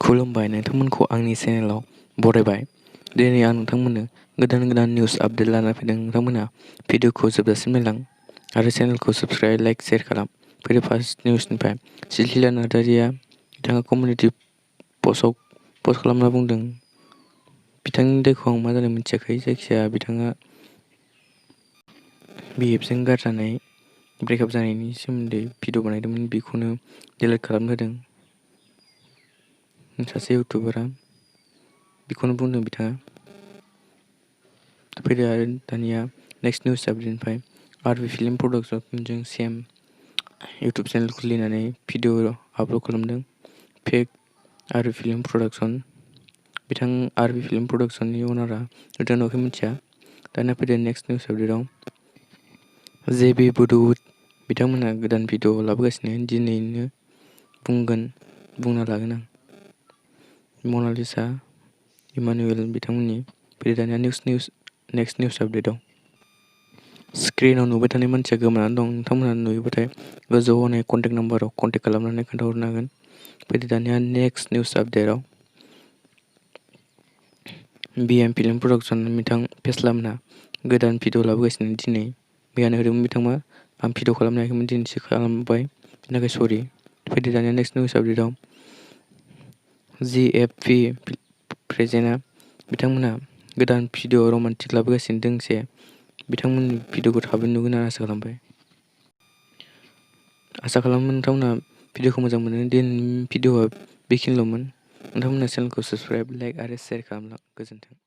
खुलुमबाय, नोंथांमोनखौ आंनि चेनेलाव बरायबाय। दिनै आं नोंथांमोननो गोदान निउस आपडेट लाना फैदों। नोंथांमोना भिडिअखौ जोबजासिम नायलां आरो चेनेलखौ साबस्क्राइब, लाइक, शेयार खालाम। फैदो फार्स्ट निउसनिफ्राय। सिलसिला नार्जारिया बिथाङा कमिउनिटि पस्टआव पस्ट खालामना बुंदों, बिथांनि दायखौ आं मा जादों मिथियाखै, जायखिजाया बिथाङा BFजों गारजानाय ब्रेकआप जानायनि सोमोन्दै भिडिअ बानायदोंमोन, बेखौनो डिलिट खालामना होदों सासे इउटुबारआ। बेखौनो बुंदों बिथाङा। फैदो आरो दानिया नेक्स्ट निउस आपडेटनिफ्राय। RB film production same YouTube channel खुलिनानै भिडिअ आपल'ड खालामदों। Fake RB film production. बिथां आरबि फिल्म प्रडाक्शननि अनारआ नुदोंना मिथिया। दानिया फैदो नेक्स्ट निउस आपडेटआव। जेबि बडुवुड बिथांमोनहा गोदान भिडिअ लाबोगासिनो, दिनैनो बुंना लागोन आं। मनालिसा इमानुएल बिथांमोननि। फैदो दानिया नेक्स्ट निउस आपडेटआव। स्क्रिनाव नुबाय थानाय मानसिया गोमानानै दं। नोंथांमोनहा नुयोबाथाय गोजौआव होनाय कन्टेक्ट नाम्बाराव कन्टेक्ट खालामनानै खोन्थाहरनो हागोन। फैदो दानिया नेक्स्ट निउस आपडेटआव। BM फिल्म प्रडाक्शन बिथां फेस्ला मोनहा गोदान भिडिअ लाबोगासिनो दिनै। मैयानो होदोंमोन बिथांमोना। आं भिडिअ खालामनो हायाखैमोन, दिनैसो खालामबाय, बेनि थाखाय सरि। फैदो दानिया नेक्स्ट निउस आपडेटआव। GFP प्रेजेन्टआ बिथांमोनहा गोदान भिडिअ रमान्टिक लाबोगासिनो दोंसे। बिथांमोननि भिडिअखौ थाबैनो नुगोन होनना आसा खालामबाय। आसा खालामो नोंथांमोनहा भिडिअखौ मोजां मोनो। दिनैनि भिडिअआ बेखिनिल'मोन। नोंथांमोनहा चेनेलखौ साबस्क्राइब, लाइक आरो शेयार खालामलां। गोजोन्थों।